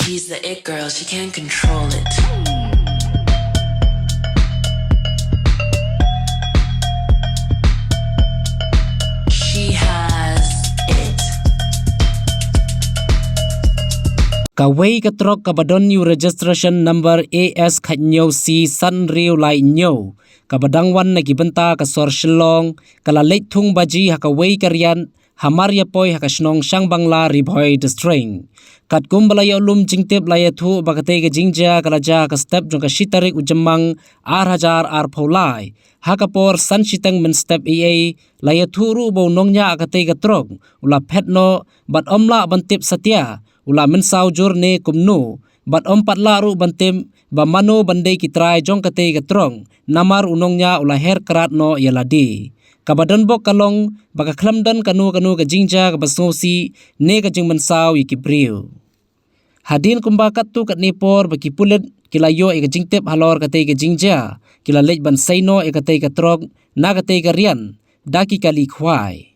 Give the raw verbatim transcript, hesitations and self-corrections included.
She's the it girl, she can't control it. She has it. Kawei ka trok kaba don ïa u registration number A S khatñiew C san hynriew lai hynñiew, kaba dang wan na ki bynta ka sor Shillong, ka la leit thung baji ha kawei ka riat, hamar ïa poi ha ka shnong Shangbangla, Ri Bhoi District. Katkum ba la ïoh lum jingtip la ïathuh ba katei ka jingjia ka la jia ha ka step jong ka shi tarik u Jymmang ar hajar arphew lai. Ha ka por san shiteng mynstep eiei, la ïathuh ruh ba u nongñiah katei ka trok u la phet noh, bad ym lah ban tip satia u la mynsaw jur ne kumno, bad ym pat lah ruh ban tip ba mano ban dei ki trai jong katei ka trok, namar u nongñiah u la her krad noh ïa lade. Kaba donbok ka long ba ka khlem don kano kano ka jingjia kaba sngewsih ne ka jingmynsaw ïa ki briew. Hadien kumba katto katne por ba ki pulit ki la ïoh ïa ka jingtip halor katei ka jingjia, ki la leit ban sei noh ïa katei ka trok na katei ka riat da ki kali khwai.